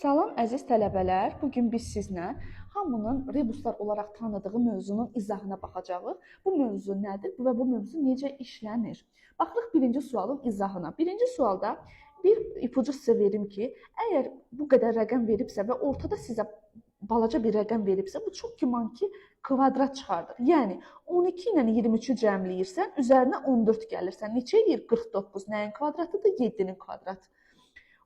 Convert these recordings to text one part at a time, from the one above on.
Salam əziz tələbələr, bugün biz sizlə hamının rebuslar olaraq tanıdığı mövzunun izahına baxacağıq. Bu mövzu nədir və bu mövzu necə işlənir? Baxırıq birinci sualın izahına. Birinci sualda bir ipucu sizə verim ki, əgər bu qədər rəqəm veribsə və ortada sizə balaca bir rəqəm veribsə, bu çox güman ki, kvadrat çıxardır. Yəni, 12 ilə 23-ü cəmləyirsən, üzərinə 14 gəlirsən. Neçə eləyir? 49. Nəyin kvadratıdır? 7-nin kvadratı.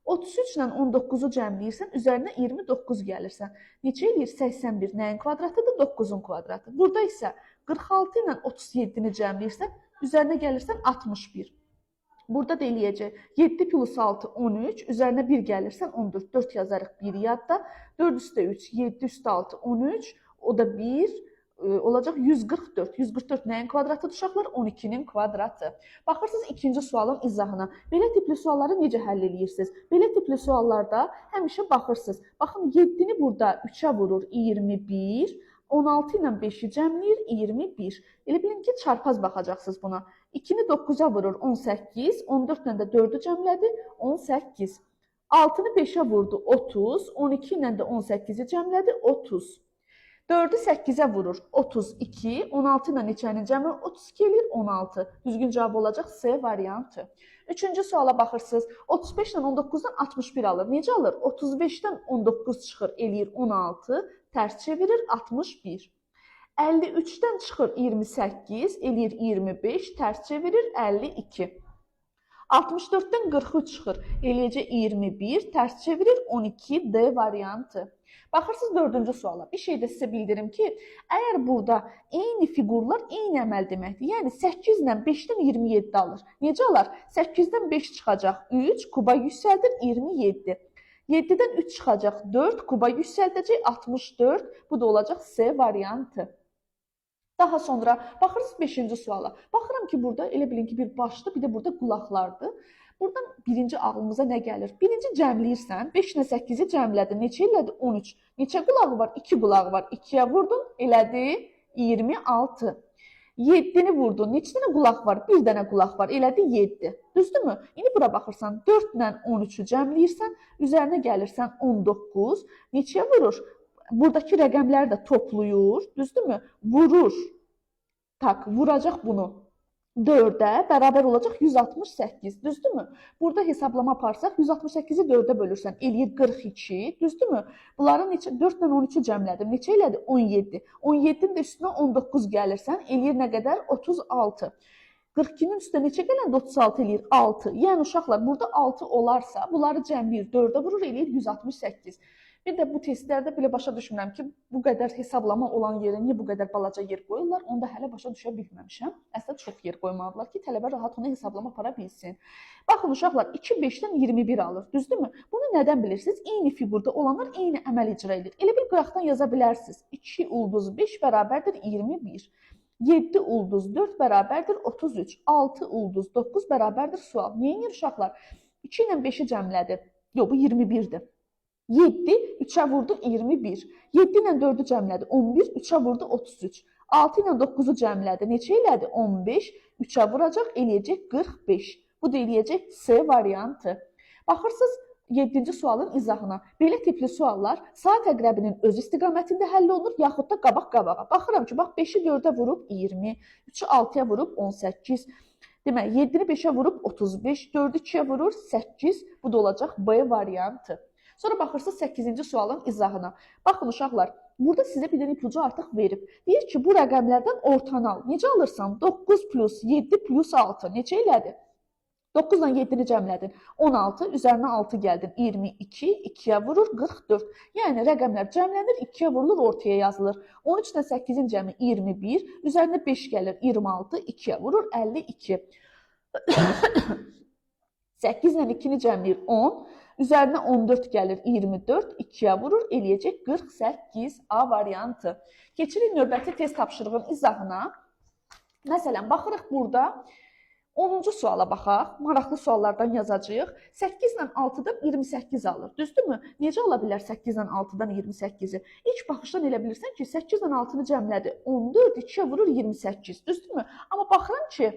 33 ilə 19-u cəmləyirsən, üzərinə 29 gəlirsən. Neçə eləyir? 81. Nəyin kvadratıdır? 9-un kvadratı. Burada isə 46 ilə 37-ni cəmləyirsən, üzərinə gəlirsən 61. Burada da eləyəcək 7 plus 6, 13, üzərinə 1 gəlirsən 14. 4 yazarıq 1 yadda. 4 üstə 3, 7 üstə 6, 13, o da 1, olacaq 144. 144 nəyin kvadratıdır uşaqlar? 12-nin kvadratı. Baxırsınız ikinci sualın izahına. Belə tipli sualları necə həll eləyirsiniz? Belə tipli suallarda həmişə baxırsınız. Baxın 7-ni burada 3-ə vurur 21, 16 ilə 5-i cəmləyir 21. Elə bilin ki, çarpaz baxacaqsınız buna. 2-ni 9-a vurur 18, 14 ilə də 4-ü cəmlədi 18. 6-nı 5-ə vurdu 30, 12 ilə də 18-i cəmlədi 30. 4-ü 8-ə vurur 32, 16 ilə neçənin cəmi 32 eləyir 16. Düzgün cavab olacaq C variantı. Üçüncü suala baxırsınız. 35 ilə 19-dan 61 alır. Necə alır? 35-dən 19 çıxır, eləyir 16, tərs çevirir 61. 53-dən çıxır 28, eləyir 25, tərs çevirir 52. 64-dən 43 çıxır, eləyəcək 21, tərs çevirir 12, D variantı. Baxırsınız dördüncü suala. Bir şey də sizə bildirim ki, əgər burada eyni fiqurlar eyni əməl deməkdir. Yəni 8 ilə 5-dən 27 alır. Necə alar? 8-dən 5 çıxacaq 3, kuba yüksəldir 27. 7-dən 3 çıxacaq 4, kuba yüksəldəcək 64. Bu da olacaq C variantı. Daha sonra baxırsınız 5-ci suala. Baxıram ki, burada elə bilin ki, bir başdır, bir də burada qulaqlardır. Buradan birinci ağlımıza nə gəlir? Birinci cəmləyirsən, 5 ilə 8-i cəmlədin. Neçə elədi? 13. Neçə qulağı var? 2 qulağı var. 2-yə vurdun, elədi 26. 7-ni vurdun. Neçə dənə qulaq var? Bir dənə qulaq var. Elədi 7. Düzdürmü? İndi bura baxırsan, 4 ilə 13-ü cəmləyirsən, üzərinə gəlirsən 19. Neçəyə vurur? Buradakı rəqəmləri də toplayır, düzdürmü? Vurur. Tak, vuracaq bunu 4-ə bərabər olacaq 168, düzdürmü? Burada hesablama aparsaq 168-i 4-ə bölürsən, eləyir 42, düzdürmü? Bunların neçə, 4 ilə 13-ü cəmlədim, neçə elədi? 17. 17-nin də üstünə 19 gəlirsən, eləyir nə qədər? 36. 42-nin üstünə neçə gələndə 36 eləyir? 6. Yəni uşaqlar, burada 6 olarsa, bunları cəmləyir, 4-ə vurur, eləyir 168. Bir də bu testlərdə belə başa düşmürəm ki, bu qədər hesablama olan yerə niyə bu qədər balaca yer qoyurlar, onu da hələ başa düşə bilməmişəm. Əslində çox yer qoymalıdırlar ki, tələbə rahat onu hesablama apara bilsin. Baxın uşaqlar, 2 5-dən 21 alır, düzdürmü? Bunu nədən bilirsiniz? Eyni fiqurda olanlar eyni əməl icra edir. Elə bir qıraqdan yaza bilərsiniz. 2 ulduz 5 bərabərdir 21. 7 ulduz 4 bərabərdir 33. 6 ulduz 9 bərabərdir sual. Niyə uşaqlar? 2 ilə 5-i cəmlədi. Yox, bu 21-dir. 7, 3-ə vurdu 21. 7 ilə 4-ü cəmlədi 11, 3-ə vurdu 33. 6 ilə 9-u cəmlədi. Neçə elədi? 15. 3-ə vuracaq, eləyəcək 45. Bu da eləyəcək C variantı. Baxırsınız 7-ci sualın izahına. Belə tipli suallar saat əqrəbinin öz istiqamətində həll olunur, yaxud da qabaq-qabağa. Baxıram ki, bax 5-i 4-ə vurub 20, 3-ü 6-ya vurub 18. Demək, 7-ni 5-ə vurub 35, 4-ü 2-yə vurur 8. Bu da olacaq B variantı. Sonra baxırsınız 8-ci sualın izahına. Baxın uşaqlar, burada sizə bir dənə ipucu artıq verib. Deyir ki, bu rəqəmlərdən ortanı al. Necə alırsan? 9 plus 7 plus 6. Neçə elədi? 9 ilə 7-ni cəmlədin. 16, üzərinə 6 gəldin. 22, 2-yə vurur 44. Yəni rəqəmlər cəmlənir, 2-yə vurulur, ortaya yazılır. 13 ilə 8-in cəmi 21, üzərinə 5 gəlir 26, 2-yə vurur 52. 8 ilə 2-ni cəmləyir 10, üzərinə 14 gəlir 24, 2-yə vurur, eləyəcək 48 A variantı. Keçirik növbəti test tapşırığın izahına. Məsələn, baxırıq burada 10-cu suala baxaq. Maraqlı suallardan yazacağıq. 8 ilə 6-dan 28 alır. Düzdürmü? Necə ala bilər 8 ilə 6-dan 28-i? İlk baxışdan elə bilirsən ki, 8 ilə 6-nı cəmlədi. 14, 2-yə vurur 28. Düzdürmü? Amma baxıram ki,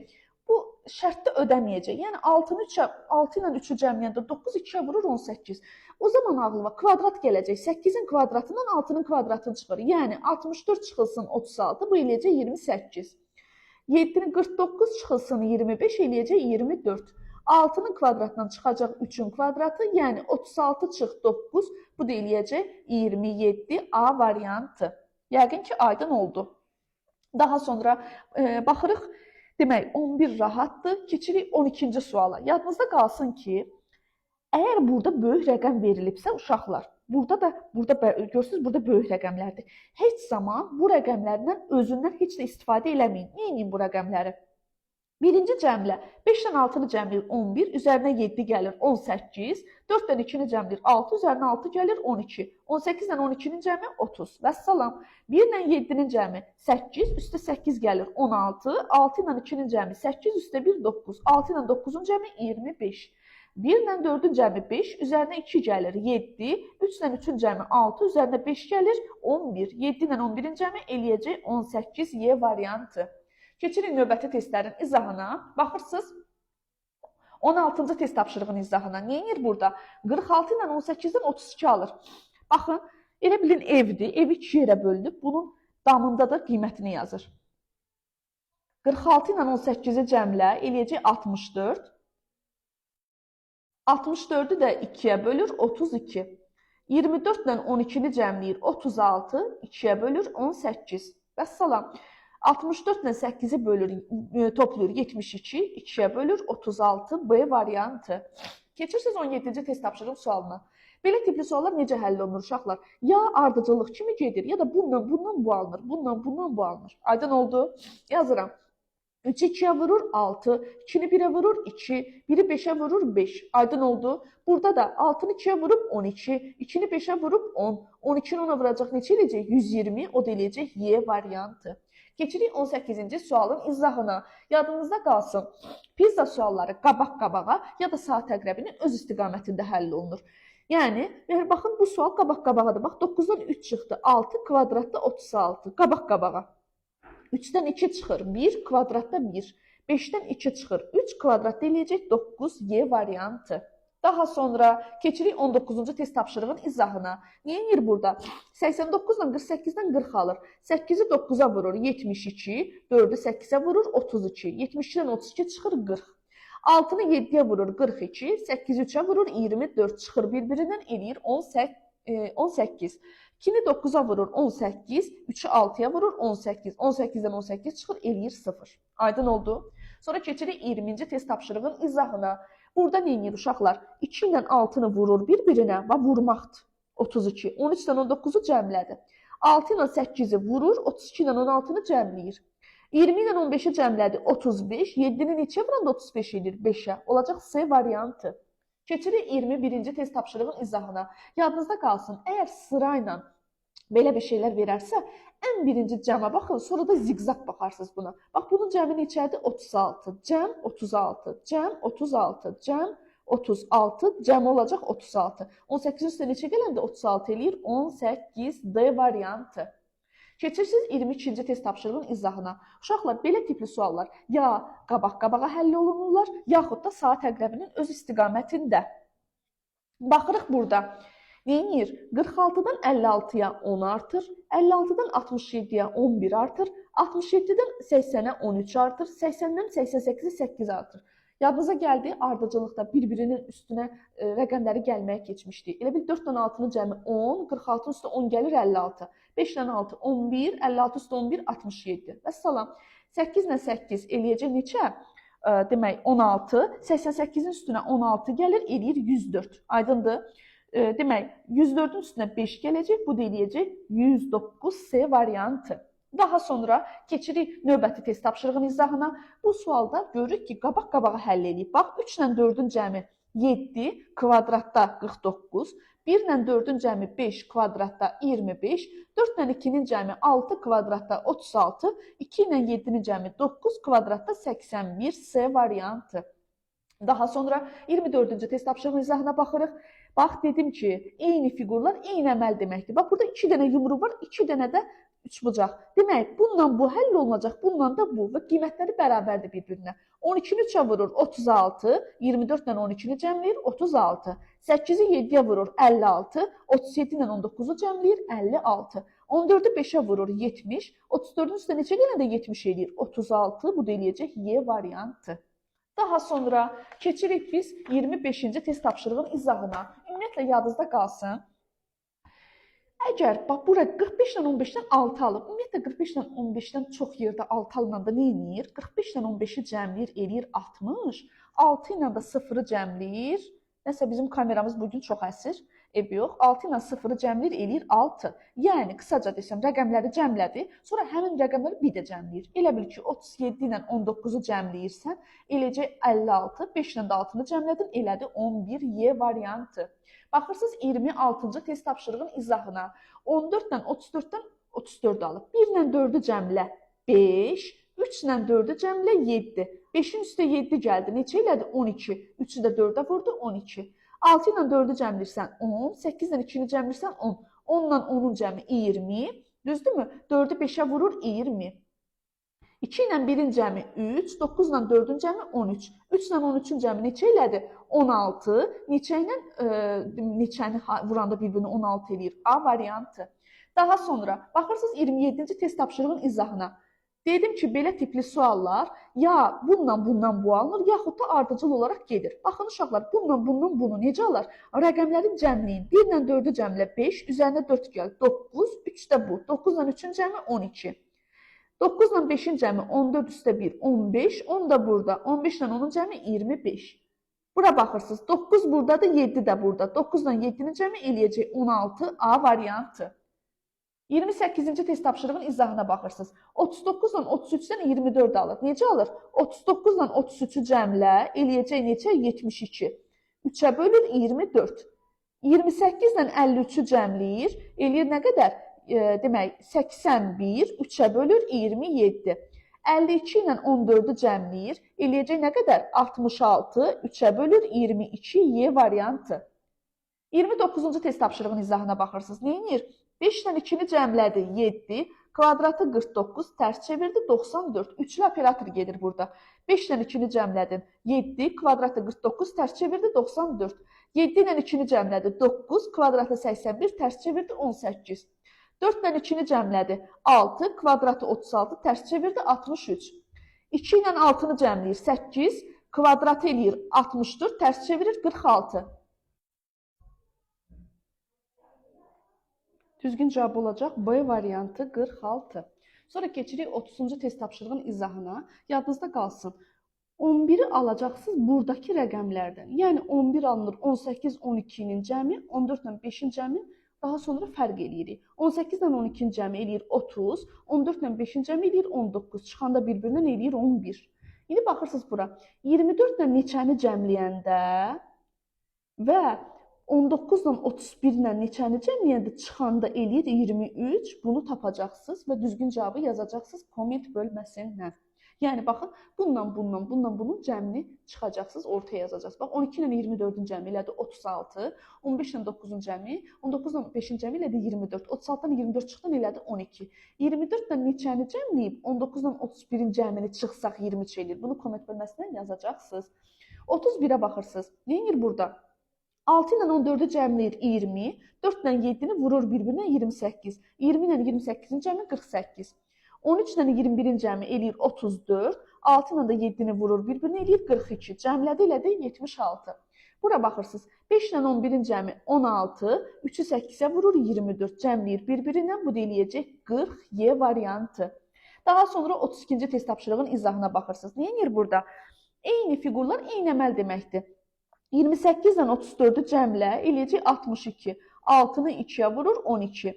bu şərtdə ödəməyəcək. Yəni 6-nı 3-ə, 6 ilə 3-ü cəmləyəndə 9, 2-yə vurur 18. O zaman ağlıma kvadrat gələcək. 8-in kvadratından 6-nın kvadratını çıxır. Yəni 64 çıxılsın 36, bu eləyəcək 28. 7-nin 49 çıxılsın 25 eləyəcək 24. 6-nın kvadratından çıxacaq 3-ün kvadratı, yəni 36 çıx 9, bu da eləyəcək 27 A variantı. Yəqin ki, aydın oldu. Daha sonra baxırıq, demək 11 rahatdır. Keçirik 12-ci suala. Yadınızda qalsın ki, əgər burada böyük rəqəm verilibsə uşaqlar, burada görürsünüz, burada böyük rəqəmlərdir. Heç zaman bu rəqəmlərdən özündən heç də istifadə eləməyin. Nə edeyim bu rəqəmləri? Birinci cəmlə 5 ilə 6-nı cəmləyir 11, üzərinə 7 gəlir 18, 4 ilə 2-ni cəmləyir 6, üzərinə 6 gəlir 12, 18 ilə 12-nin cəmi 30. Vəssalam. 1 ilə 7-nin cəmi 8, üstə 8 gəlir 16, 6 ilə 2-nin cəmi 8, üstə 1 9, 6 ilə 9-un cəmi 25. 1 ilə 4-ün cəmi 5, üzərinə 2 gəlir 7, 3 ilə 3-ün cəmi 6, üzərinə 5 gəlir 11, 7 ilə 11-in cəmi eləyəcək 18 Y variantı. Keçirik növbəti testlərin izahına. Baxırsınız, 16-cı test tapşırığının izahına. Nə edir burada? 46 ilə 18-dən 32 alır. Baxın, elə bilin evdir. Ev iki yerə bölünüb. Bunun damında da qiymətini yazır. 46 ilə 18-i cəmlə eləyəcək 64. 64-ü də 2-yə bölür, 32. 24 ilə 12-ni cəmləyir, 36. 2-yə bölür, 18. Vəssalam. 64 ilə 8-i bölür, toplayır 72, 2-yə bölür 36 B variantı. Keçirsiniz 17-ci test tapşırıq sualına. Belə tipli suallar necə həll olunur uşaqlar? Ya ardıcıllıq kimi gedir, ya da bununla, bundan bu alınır, bununla, bundan bu alınır. Aydın oldu? Yazıram. 3-ü 2-yə vurur 6, 2-ni 1-ə vurur 2, 1-i 5-ə vurur 5. Aydın oldu? Burada da 6-nı 2-yə vurub 12, 2-ni 5-ə vurub 10, 12-ni 10-a vuracaq neçə eləyəcək? 120, o da eləyəcək Y variantı. Keçirik 18-ci sualın izahına. Yadınızda qalsın, pizza sualları qabaq-qabağa ya da saat əqrəbinin öz istiqamətində həll olunur. Yəni, baxın, bu sual qabaq-qabağadır. Bax, 9-dan 3 çıxdı, 6 kvadratda 36, qabaq-qabağa. 3-dən 2 çıxır, 1 kvadratda 1. 5-dən 2 çıxır, 3 kvadratda eləyəcək 9 Y variantı. Daha sonra keçirik 19-cu test tapşırığın izahına. Nə edir burada? 89 ilə 48-dən 40 alır. 8-i 9-a vurur 72, 4-ü 8-ə vurur 32. 72-dən 32 çıxır 40. 6-nı 7-yə vurur 42, 8-i 3-ə vurur 24 çıxır bir-birindən eləyir 18. 2-ni 9-a vurur 18, 3-ü 6-ya vurur 18. 18-dən 18 çıxır eləyir 0. Aydın oldu. Sonra keçirik 20-ci test tapşırığın izahına. Burada nə edir uşaqlar? 2 ilə 6-nı vurur bir-birinə və vurmaqdır. 32. 13 ilə 19-u cəmlədi. 6 ilə 8-i vurur, 32 ilə 16-nı cəmləyir. 20 ilə 15-i cəmlədi, 35. 7-ni neçəyə vuranda 35 edir? 5-ə. Olacaq C variantı. Keçirik 21-ci test tapşırığın izahına. Yadınızda qalsın, əgər sırayla belə bir şeylər verərsə, ən birinci cəmə baxın, sonra da ziqzaq baxarsınız buna. Bax, bunun cəmi neçədir? 36. Cəm 36, cəm 36, cəm 36, cəm olacaq 36. 18-in üstə neçə gələndə 36 eləyir? 18 D variantı. Keçirsiniz 22-ci test tapşırığın izahına. Uşaqlar, belə tipli suallar ya qabaq-qabağa həll olunurlar, yaxud da saat əqrəbinin öz istiqamətində. Baxırıq burada. Nə edir? 46-dan 56-ya 10 artır, 56-dan 67-yə 11 artır, 67-dən 80-ə 13 artır, 80-dən 88-ə 8 artır. Yadınıza gəldi, ardıcılıqda bir-birinin üstünə rəqəmləri gəlməyə keçmişdi. Elə bil 4-dən 6-nın cəmi 10, 46-nın üstə 10 gəlir 56. 5-dən 6, 11, 56 üstə 11, 67. Vəssalam. 8 ilə 8 eləyəcək neçə? Demək 16, 88-in üstünə 16 gəlir, eləyir 104. Aydındır? Demək, 104-ün üstünə 5 gələcək, bu da eləyəcək 109 C variantı. Daha sonra keçirik növbəti test tapşırığının izahına. Bu sualda görürük ki, qabaq-qabağa həll eləyib. Bax, 3 ilə 4-ün cəmi 7, kvadratda 49, 1 ilə 4-ün cəmi 5, kvadratda 25, 4 ilə 2-nin cəmi 6, kvadratda 36, 2 ilə 7-nin cəmi 9, kvadratda 81 C variantı. Daha sonra 24-cü test tapşırığının izahına baxırıq. Bax, dedim ki, eyni fiqurlar eyni əməl deməkdir. Bax, burada 2 dənə yumru var, 2 dənə də Üçbucaq. Demək, bununla bu həll olunacaq, bununla da bu və qiymətləri bərabərdir bir-birinə. 12-ni 3-ə vurur 36, 24 ilə 12-ni cəmləyir 36. 8-i 7-yə vurur 56, 37 ilə 19-u cəmləyir 56. 14-ü 5-ə vurur 70, 34-ün üstə neçə gələndə 70 eləyir? 36, bu da eləyəcək Y variantı. Daha sonra keçirik biz 25-ci test tapşırığın izahına. Ümumiyyətlə, yadınızda qalsın. Əgər, bax, bura 45 ilə 15-dən 6 alıb, ümumiyyətlə 45 ilə 15-dən çox yerdə 6 alınanda nə eləyir? 45 ilə 15-i cəmləyir, eləyir 60, 6 ilə də 0-ı cəmləyir. Nəsə bizim kameramız bugün çox əsir, ev yox. 6 ilə 0-ı cəmləyir, eləyir 6. Yəni, qısaca desəm, rəqəmləri cəmlədi, sonra həmin rəqəmləri bir də cəmləyir. Elə bil ki, 37 ilə 19-u cəmləyirsən, eləcək 56, 5 ilə də 6-nı cəmlədin, elədi 11 Y variantı. Baxırsınız 26-cı test tapşırığın izahına. 14 ilə 34-dən 34 alıb. 1 ilə 4-ü cəmlə 5, 3 ilə 4-ü cəmlə 7. 5-in üstə 7 gəldi. Neçə elədi? 12. 3-ü də 4-ə vurdu, 12. 6 ilə 4-ü cəmləyirsən 10, 8 ilə 2-ni cəmləyirsən 10. 10 ilə 10-un cəmi 20. Düzdürmü? 4-ü 5-ə vurur 20. 2 ilə 1-in cəmi 3, 9 ilə 4-ün cəmi 13. 3 ilə 13-ün cəmi neçə elədi? 16. Neçə ilə neçəni vuranda bir-birini 16 eləyir? A variantı. Daha sonra baxırsınız 27-ci test tapşırığın izahına. Dedim ki, belə tipli suallar ya bununla bundan bu alınır, yaxud da ardıcıl olaraq gedir. Baxın uşaqlar, bununla bundan bunu necə alır? Rəqəmləri cəmləyin. 1 ilə 4-ü cəmlə 5, üzərinə 4 gəl 9, 3 də bu. 9 ilə 3-ün cəmi 12. 9 ilə 5-in cəmi 14 üstə 1, 15, 10 da burada. 15 ilə 10-un cəmi 25. Bura baxırsınız, 9 buradadır, 7 də burada. 9 ilə 7-nin cəmi eləyəcək 16, A variantı. 28-ci test tapşırığın izahına baxırsınız. 39 ilə 33-dən 24 alır. Necə alır? 39 ilə 33-ü cəmlə eləyəcək neçə? 72. 3-ə bölür 24. 28 ilə 53-ü cəmləyir. Eləyir nə qədər? Demək, 81, 3-ə bölür 27. 52 ilə 14-ü cəmləyir. Eləyəcək nə qədər? 66, 3-ə bölür 22, Y variantı. 29-cu test tapşırığının izahına baxırsınız. Nə edir? 5 ilə 2-ni cəmlədi 7, kvadratı 49, tərs çevirdi 94. Üçlü operator gedir burada. 5 ilə 2-ni cəmlədin 7, kvadratı 49, tərs çevirdi 94. 7 ilə 2-ni cəmlədi 9, kvadratı 81, tərs çevirdi 18. 4 ilə 2-ni cəmlədi 6, kvadratı 36, tərs çevirdi 63. 2 ilə 6-nı cəmləyir 8, kvadratı eləyir 64, tərs çevirir 46. Düzgün cavab olacaq B variantı 46. Sonra keçirik 30-cu test tapşırığın izahına. Yadınızda qalsın. 11-i alacaqsınız buradakı rəqəmlərdən. Yəni 11 alınır 18, 12-nin cəmi, 14 ilə 5-in cəmi, daha sonra fərq eləyirik. 18 ilə 12-nin cəmi eləyir 30, 14 ilə 5-in cəmi eləyir 19, çıxanda bir-birindən eləyir 11. İndi baxırsınız bura. 24 ilə neçəni cəmləyəndə və 19 ilə 31 ilə neçəni cəmləyəndə çıxanda eləyir 23. Bunu tapacaqsınız və düzgün cavabı yazacaqsınız komment bölməsindən. Yəni baxın, bununla, bununla, bununla bunun cəmini çıxacaqsınız, ortaya yazacaqsınız. Bax, 12 ilə 24-ün cəmi elədi 36, 15 ilə 9-un cəmi, 19 ilə 5-in cəmi elədi 24, 36-dan 24 çıxdan elədi 12. 24 ilə neçəni cəmləyib, 19 ilə 31-in cəmini çıxsaq 23 eləyir. Bunu komment bölməsindən yazacaqsınız. 31-ə baxırsınız. Nə edir burada? 6 ilə 14-ü cəmləyir 20, 4 ilə 7-ni vurur bir-birinə 28, 20 ilə 28-in cəmi 48, 13 ilə 21-in cəmi eləyir 34, 6 ilə də 7-ni vurur bir-birinə eləyir 42, cəmlədi elədi 76. Bura baxırsınız, 5 ilə 11-in cəmi 16, 3-ü 8-ə vurur 24, cəmləyir bir-birinə, bu da eləyəcək 40, Y variantı. Daha sonra 32-ci test tapşırığın izahına baxırsınız. Nə edir burada? Eyni fiqurlar eyni əməl deməkdir. 28 ilə 34-ü cəmlə eləyəcək 62. 6-nı 2-yə vurur 12.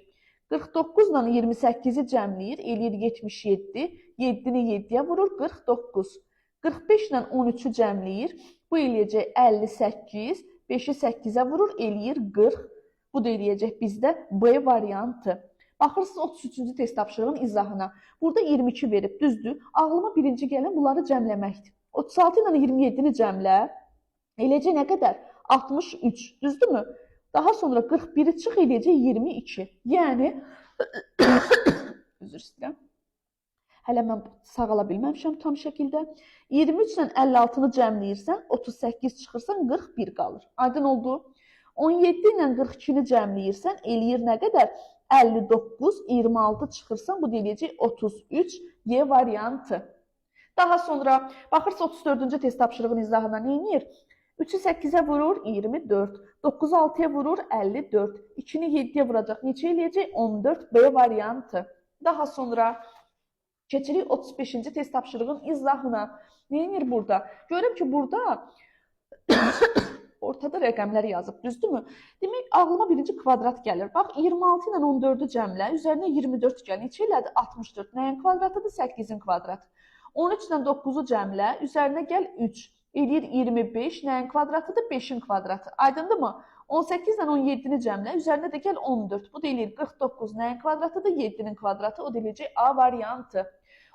49 ilə 28-i cəmləyir, eləyir 77. 7-ni 7-yə vurur 49. 45 ilə 13-ü cəmləyir, bu eləyəcək 58. 5-i 8-ə vurur, eləyir 40. Bu da eləyəcək bizdə B variantı. Baxırsınız 33-cü test tapşırığının izahına. Burada 22 verib, düzdür. Ağlıma birinci gələn bunları cəmləməkdir. 36 ilə 27-ni cəmlə. Eləcək nə qədər? 63, düzdürmü? Daha sonra 41-i çıx eləyəcək 22. Yəni, Üzr istəyirəm. Hələ mən sağala bilməmişəm tam şəkildə. 23 ilə 56-nı cəmləyirsən, 38 çıxırsan, 41 qalır. Aydın oldu? 17 ilə 42-ni cəmləyirsən, eləyir nə qədər? 59, 26 çıxırsan, bu da eləyəcək 33, Y variantı. Daha sonra baxırsınız 34-cü test tapşırığının izahına nə edir? 3-ü 8-ə vurur, 24. 9-u 6-ya vurur, 54. 2-ni 7-yə vuracaq, neçə eləyəcək? 14, B variantı. Daha sonra keçirik 35-ci test tapşırığın izahına. Nə edir burada? Görürəm ki, burada ortada rəqəmlər yazıb, düzdürmü? Demək, ağlıma birinci kvadrat gəlir. Bax, 26 ilə 14-ü cəmlə, üzərinə 24 gəlir. Neçə elədi? 64. Nəyin kvadratıdır? 8-in kvadratı. 13 ilə 9-u cəmlə, üzərinə gəl 3. Eləyir 25. Nəyin kvadratıdır? 5-in kvadratı. Aydındırmı? 18 ilə 17-ni cəmlə, üzərinə də gəl 14. Bu da eləyir 49. Nəyin kvadratıdır? 7-nin kvadratı. O da eləyəcək A variantı.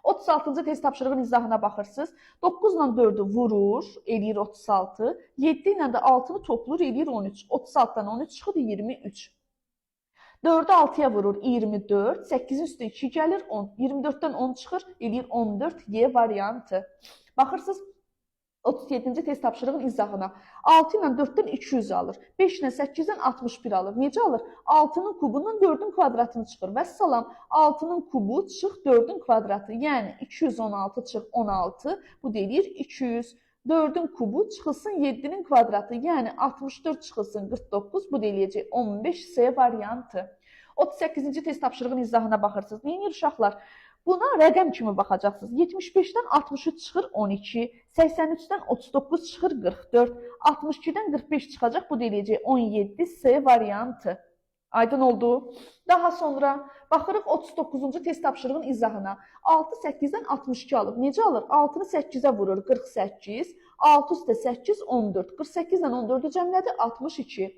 36-cı test tapşırığının izahına baxırsınız. 9 ilə 4-ü vurur, eləyir 36. 7 ilə də 6-nı toplayır, eləyir 13. 36-dan 13 çıxır, 23. 4-ü 6-ya vurur, 24. 8-in üstə 2 gəlir, 10. 24-dən 10 çıxır, eləyir 14. Y variantı. Baxırsınız 37-ci test tapşırığının izahına. 6 ilə 4-dən 200 alır. 5 ilə 8-dən 61 alır. Necə alır? 6-nın kubundan 4-ün kvadratını çıxır. Vəssalam, 6-nın kubu çıx 4-ün kvadratı. Yəni 216 çıx 16. Bu da eləyir 200. 4-ün kubu çıxılsın 7-nin kvadratı. Yəni 64 çıxılsın 49. Bu da eləyəcək 15 C variantı. 38-ci test tapşırığının izahına baxırsınız. Nə edir uşaqlar? Buna rəqəm kimi baxacaqsınız. 75-dən 63 çıxır 12, 83-dən 39 çıxır 44, 62-dən 45 çıxacaq. Bu da eləyəcək 17 C variantı. Aydın oldu. Daha sonra baxırıq 39-cu test tapşırığının izahına. 6 8-dən 62 alıb. Necə alır? 6-nı 8-ə vurur 48, 6 üstə 8 14. 48-dən 14-ü cəmlədi 62.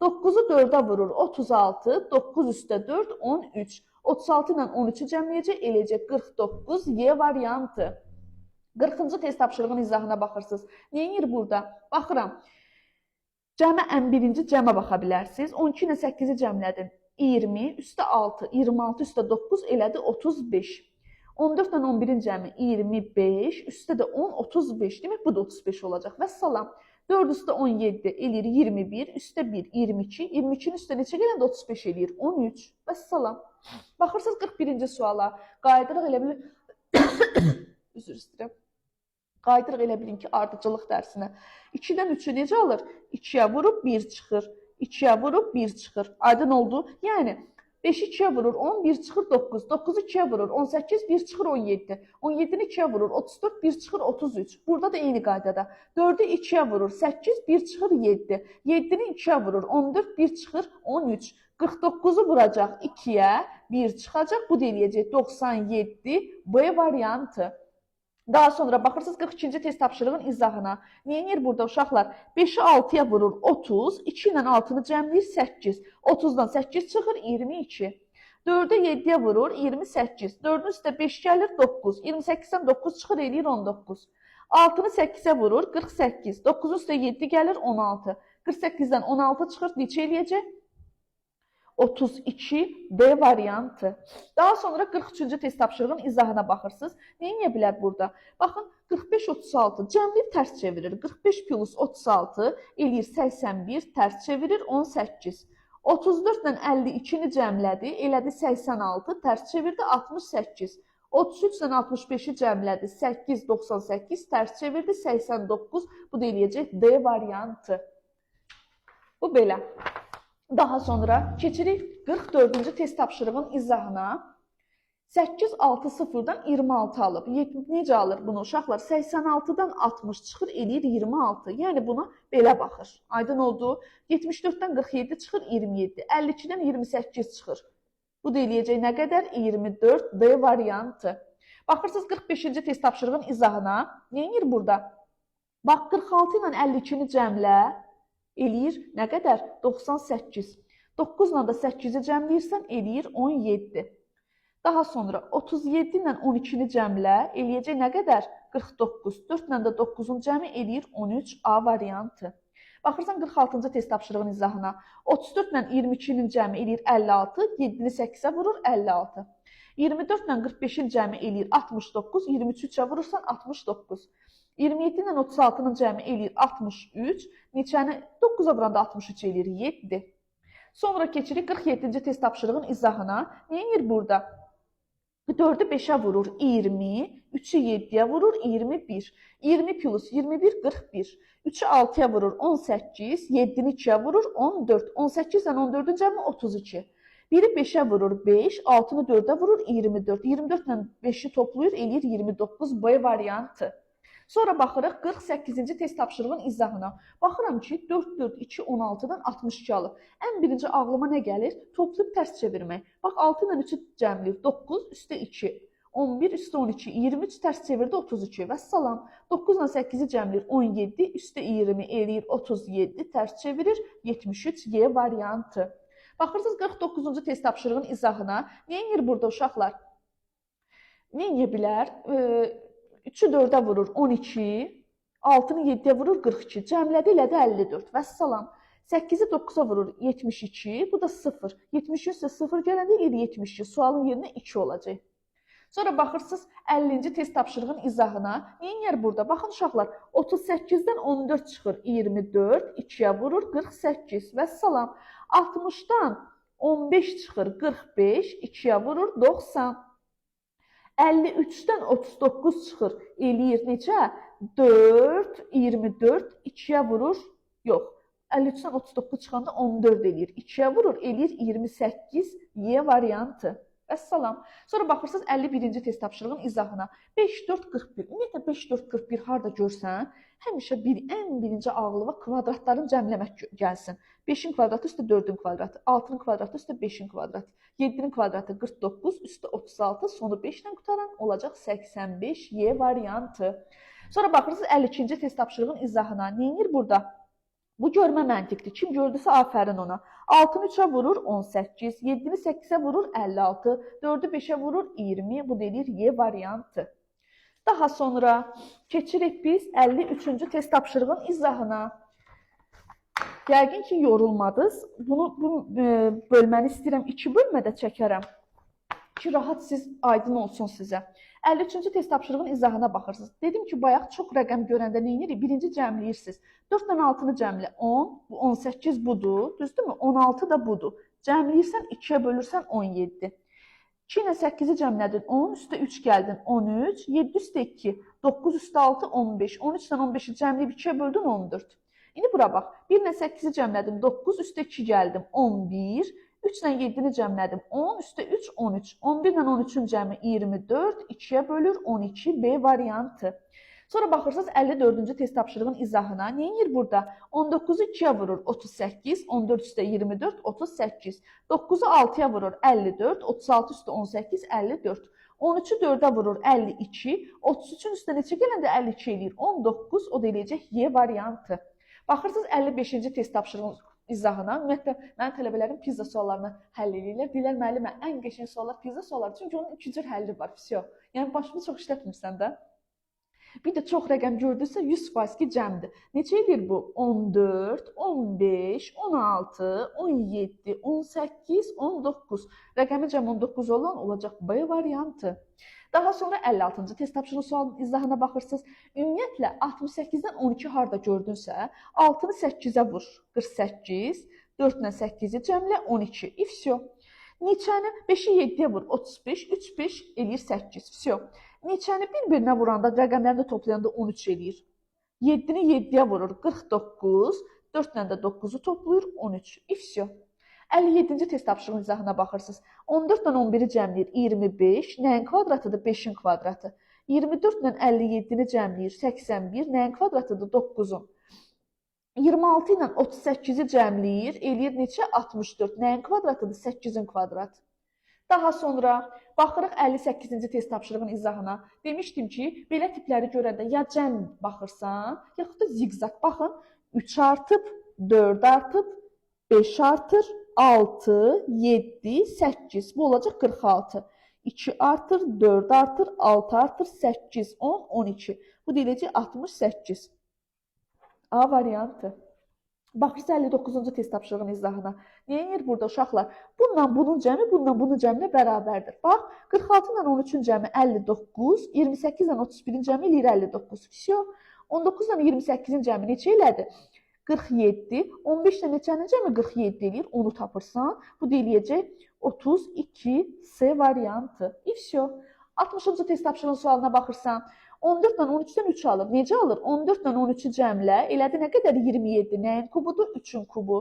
9-u 4-ə vurur 36, 9 üstə 4 13. 36 ilə 13-ü cəmləyəcək, eləyəcək 49 Y variantı. 40-cı test tapşırığının izahına baxırsınız. Nə edir burada? Baxıram. Cəmə ən birinci cəmə baxa bilərsiniz. 12 ilə 8-i cəmlədin. 20, üstə 6, 26 üstə 9 elədi 35. 14 ilə 11-in cəmi 25, üstə də 10, 35. Demək, bu da 35 olacaq. Vəssalam. 4 üstə 17 eləyir 21, üstə 1, 22. 22-nin üstə neçə gələndə 35 eləyir? 13. Vəssalam. Baxırsınız 41-ci suala. Qayıdırıq elə bilin. Üzr istəyirəm. Qayıdırıq elə bilin ki, ardıcılıq dərsinə. 2-dən 3-ü necə alır? 2-yə vurub 1 çıxır. 2-yə vurub 1 çıxır. Aydın oldu? Yəni 5-i 2-yə vurur 10, 1 çıxır 9. 9-u 2-yə vurur 18, 1 çıxır 17. 17-ni 2-yə vurur 34, 1 çıxır 33. Burada da eyni qaydada. 4-ü 2-yə vurur 8, 1 çıxır 7. 7-ni 2-yə vurur 14, 1 çıxır 13. 49-u vuracaq 2-yə, 1 çıxacaq. Bu da eləyəcək 97 B variantı. Daha sonra baxırsınız 42-ci test tapşırığın izahına. Nə edir burada uşaqlar? 5-i 6-ya vurur 30, 2 ilə 6-nı cəmləyir 8. 30-dan 8 çıxır 22. 4-ü 7-yə vurur 28. 4-ün üstə 5 gəlir 9. 28-dən 9 çıxır eləyir 19. 6-nı 8-ə vurur 48. 9-un üstə 7 gəlir 16. 48-dən 16 çıxır neçə eləyəcək? 32 B variantı. Daha sonra 43-cü test tapşırığının izahına baxırsınız. Nə edə bilər burada? Baxın 45 36 cəmləyib tərs çevirir. 45 plus 36 eləyir 81, tərs çevirir 18. 34 ilə 52-ni cəmlədi, elədi 86, tərs çevirdi 68. 33 ilə 65-i cəmlədi 8, 98, tərs çevirdi 89. Bu da eləyəcək D variantı. Bu belə. Daha sonra keçirik 44-cü test tapşırığın izahına. 8, 6, 0-dan 26 alıb. Necə alır bunu uşaqlar? 86-dan 60 çıxır, eləyir 26. Yəni buna belə baxır. Aydın oldu. 74-dən 47 çıxır, 27. 52-dən 28 çıxır. Bu da eləyəcək nə qədər? 24 D variantı. Baxırsınız 45-ci test tapşırığın izahına. Nə edir burada? Bax 46 ilə 52-ni cəmlə. Eləyir nə qədər? 98. 9 ilə də 8-i cəmləyirsən, eləyir 17. Daha sonra 37 ilə 12-ni cəmlə, eləyəcək nə qədər? 49. 4 ilə də 9-un cəmi eləyir 13 A variantı. Baxırsan 46-cı test tapşırığının izahına. 34 ilə 22-nin cəmi eləyir 56, 7-ni 8-ə vurur 56. 24 ilə 45-in cəmi eləyir 69, 23-ü 3-ə vurursan 69. 27 ilə 36-nın cəmi eləyir 63, neçəni 9-a vuranda 63 eləyir 7. Sonra keçirik 47-ci test tapşırığın izahına. Nə edir burada? 4-ü 5-ə vurur 20, 3-ü 7-yə vurur 21. 20 plus 21, 41. 3-ü 6-ya vurur 18, 7-ni 2-yə vurur 14. 18 ilə 14-ün cəmi 32. 1-i 5-ə vurur 5, 6-nı 4-ə vurur 24. 24 ilə 5-i toplayır, eləyir 29 B variantı. Sonra baxırıq 48-ci test tapşırığın izahına. Baxıram ki, 4, 4, 2, 16-dan 62 alıb. Ən birinci ağlıma nə gəlir? Toplayıb tərs çevirmək. Bax, 6 ilə 3-ü cəmləyir. 9 üstə 2, 11 üstə 12, 23 tərs çevirdi 32. Vəssalam. 9 ilə 8-i cəmləyir 17, üstə 20 eləyir 37, tərs çevirir 73 Y variantı. Baxırsınız 49-cu test tapşırığın izahına. Nə edir burada uşaqlar? Nə edə bilər? 3-ü 4-ə vurur 12, 6-nı 7-yə vurur 42. Cəmlədi elədi 54. Vəssalam. 8-i 9-a vurur 72, bu da 0. 73 isə 0 gələndə eləyir 72. Sualın yerinə 2 olacaq. Sonra baxırsınız 50-ci test tapşırığın izahına. Nə edir burada? Baxın uşaqlar, 38-dən 14 çıxır 24, 2-yə vurur 48. Vəssalam. 60-dan 15 çıxır 45, 2-yə vurur 90. 53-dən 39 çıxır, eləyir necə? 4, 24, 2-yə vurur, yox, 53-dən 39 çıxanda 14 eləyir, 2-yə vurur, eləyir 28, Y variantı. Vəssalam. Sonra baxırsınız 51-ci test tapşırığın izahına. 5, 4, 41. Ümumiyyətlə 5, 4, 41 harda görsən, həmişə ən birinci ağlıma kvadratların cəmləmək gəlsin. 5-in kvadratı üstə 4-ün kvadratı, 6-nın kvadratı üstə 5-in kvadratı, 7-nin kvadratı 49, üstə 36, sonu 5 ilə qutaran olacaq 85 Y variantı. Sonra baxırsınız 52-ci test tapşırığın izahına. Nə edir burada? Bu görmə məntiqdir. Kim gördüsə afərin ona. 6-nı 3-ə vurur 18, 7-ni 8-ə vurur 56, 4-ü 5-ə vurur 20. Bu deyir Y variantı. Daha sonra keçirik biz 53-cü test tapşırığın izahına. Yəqin ki, yorulmadınız. Bu bölməni istəyirəm, 2 bölmədə çəkərəm ki, rahat siz aydın olsun sizə. 53-cü test tapşırığın izahına baxırsınız. Dedim ki, bayaq çox rəqəm görəndə nə edirik? Birinci cəmləyirsiniz. 4 ilə 6-nı cəmlə 10, bu 18 budur, düzdürmü? 16 da budur. Cəmləyirsən, 2-yə bölürsən 17. 2 ilə 8-i cəmlədin 10, üstə 3 gəldin 13, 7 üstə 2, 9 üstə 6, 15, 13 ilə 15-i cəmləyib 2-yə böldün 14. İndi bura bax, 1 ilə 8-i cəmlədim 9, üstə 2 gəldim 11, 3 ilə 7-ni cəmlədim 10, üstə 3, 13, 11 ilə 13-ün cəmi 24, 2-yə bölür 12, B variantı. Sonra baxırsınız 54-cü test tapşırığın izahına. Nə edir burada? 19-u 2-yə vurur 38, 14 üstə 24, 38. 9-u 6-ya vurur 54, 36 üstə 18, 54. 13-ü 4-ə vurur 52, 33-ün üstə neçə gələndə 52 eləyir? 19, o da eləyəcək Y variantı. Baxırsınız 55-ci test tapşırığın izahına. Ümumiyyətlə, mənim tələbələrim pizza suallarını həll edirlər. Deyirlər, müəllimə, ən qəşəng suallar pizza sualları. Çünki onun iki cür həlli var. Vəsiyo. Yəni, başımı çox işlətmirsən də. Bir də çox rəqəm gördünüzsə, 100% ki, cəmdir. Neçə edir bu? 14, 15, 16, 17, 18, 19. Rəqəmi cəm 19 olan olacaq B variantı. Daha sonra 56-cı test tapşırığı sualının izahına baxırsınız. Ümumiyyətlə, 68-dən 12 harda gördünsə, 6-nı 8-ə vur, 48, 4 ilə 8-i cəmlə 12. И всё. Neçəni 5-i 7-yə vur, 35, 3, 5 eləyir 8. Всё. Neçəni bir-birinə vuranda, rəqəmlərini toplayanda 13 eləyir. 7-ni 7-yə vurur, 49, 4 ilə də 9-u toplayır, 13. И всё. 57-ci test tapşırığının izahına baxırsınız. 14 ilə 11-i cəmləyir, 25. Nəyin kvadratıdır? 5-in kvadratı. 24 ilə 57-ni cəmləyir, 81. Nəyin kvadratıdır? 9-un. 26 ilə 38-i cəmləyir, eləyir neçə? 64. Nəyin kvadratıdır? 8-in kvadratı. Daha sonra baxırıq 58-ci test tapşırığının izahına. Demişdim ki, belə tipləri görəndə ya cəm baxırsan, yaxud da ziqzaq. Baxın, 3 artıb, 4 artıb, 5 artır, 6, 7, 8. Bu olacaq 46. 2 artır, 4 artır, 6 artır, 8, 10, 12. Bu deyiləcək 68. A variantı. Baxırsa 59-cu test tapşırığının izahına. Nə edir burada uşaqlar? Bununla bunun cəmi, bununla bunun cəminə bərabərdir. Bax, 46 ilə 13-ün cəmi 59, 28 ilə 31-in cəmi eləyir 59. Vəsyo. 19 ilə 28-in cəmi neçə elədi? 47. 15 ilə neçənin cəmi 47 eləyir? Onu tapırsan. Bu da eləyəcək 32 C variantı. И всё. 60-cı test tapşırığının sualına baxırsan. 14 ilə 13-dən 3 alır. Necə alır? 14 ilə 13-ü cəmlə. Elədi nə qədər? 27. Nəyin kubudur? 3-ün kubu.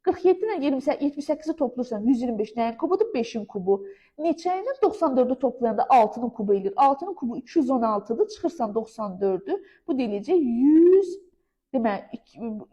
47 ilə 78-i toplayırsan 125. Nəyin kubudur? 5-in kubu. Neçə ilə 94-ü toplayanda 6-nın kubu eləyir? 6-nın kubu 216-dır. Çıxırsan 94-ü. Bu da eləyəcək 100, demək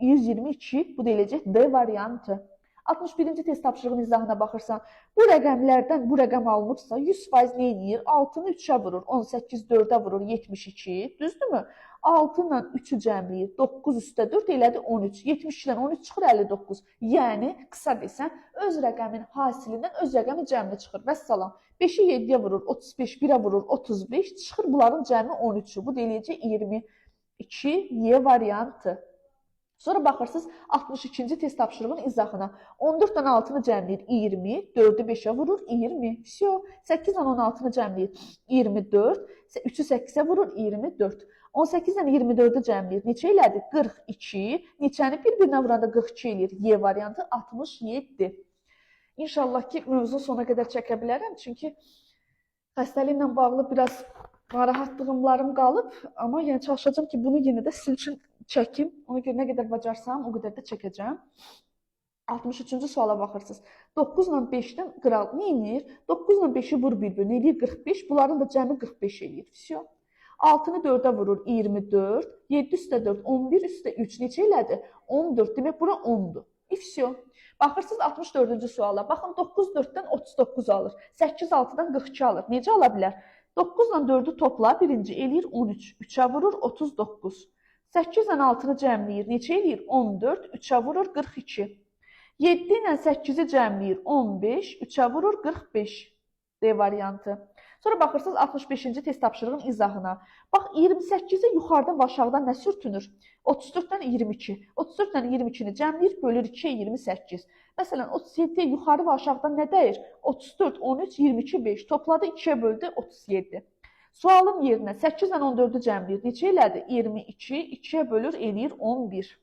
122. Bu da eləyəcək D variantı. 61-ci test tapşırığının izahına baxırsan, bu rəqəmlərdən bu rəqəm alınıbsa 100% nə eləyir? 6-nı 3-ə vurur, 18 4-ə vurur, 72, düzdürmü? 6 ilə 3-ü cəmləyir, 9 üstə 4 elədi 13, 72 ilə 13 çıxır 59. Yəni, qısa desən, öz rəqəmin hasilindən öz rəqəmin cəmi çıxır. Vəssalam, 5-i 7-yə vurur, 35, 1-ə vurur, 35, çıxır bunların cəmi 13-ü. Bu da eləyəcək 22 Y variantı. Sonra baxırsınız 62-ci test tapşırığının izahına. 14 ilə 6-nı cəmləyir 20, 4-ü 5-ə vurur 20. Vəsyo. 8 ilə 16-nı cəmləyir 24, 3-ü 8-ə vurur 24. 18 ilə 24-ü cəmləyir. Neçə elədi? 42. Neçəni bir-birinə vuranda 42 eləyir? Y variantı 67. İnşallah ki, mövzunu sona qədər çəkə bilərəm. Çünki xəstəliklə bağlı biraz narahatlığımlarım qalıb. Amma yəni çalışacağım ki, bunu yenə də sizin üçün çəkim. Ona görə nə qədər bacarsam, o qədər də çəkəcəm. 63-cü suala baxırsınız. 9 ilə 5-dən qıral nə eləyir? 9 ilə 5-i vur bir-birinə, eləyir 45. Bunların da cəmi 45 eləyir. Vəsyo. 6-nı 4-ə vurur 24. 7 üstə 4, 11 üstə 3 neçə elədi? 14. Demək, bura 10-dur. И всё. Baxırsınız 64-cü suala. Baxın, 9 4-dən 39 alır. 8 6-dan 42 alır. Necə ala bilər? 9 ilə 4-ü topla, birinci eləyir 13. 3-ə vurur 39. 8 ilə 6-nı cəmləyir. Neçə eləyir? 14. 3-ə vurur 42. 7 ilə 8-i cəmləyir. 15. 3-ə vurur 45. D variantı. Sonra baxırsınız 65-ci test tapşırığının izahına. Bax, 28-i yuxarıdan və aşağıdan nə sürtünür? 34-dən 22. 34-dən 22-ni cəmləyir, bölür 2-yə 28. Məsələn, 37-yə yuxarı və aşağıdan nə dəyir? 34, 13, 22, 5. Topladı, 2-yə böldü, 37. Sualın yerinə 8 ilə 14-ü cəmləyir. Neçə elədi? 22, 2-yə bölür, eləyir 11.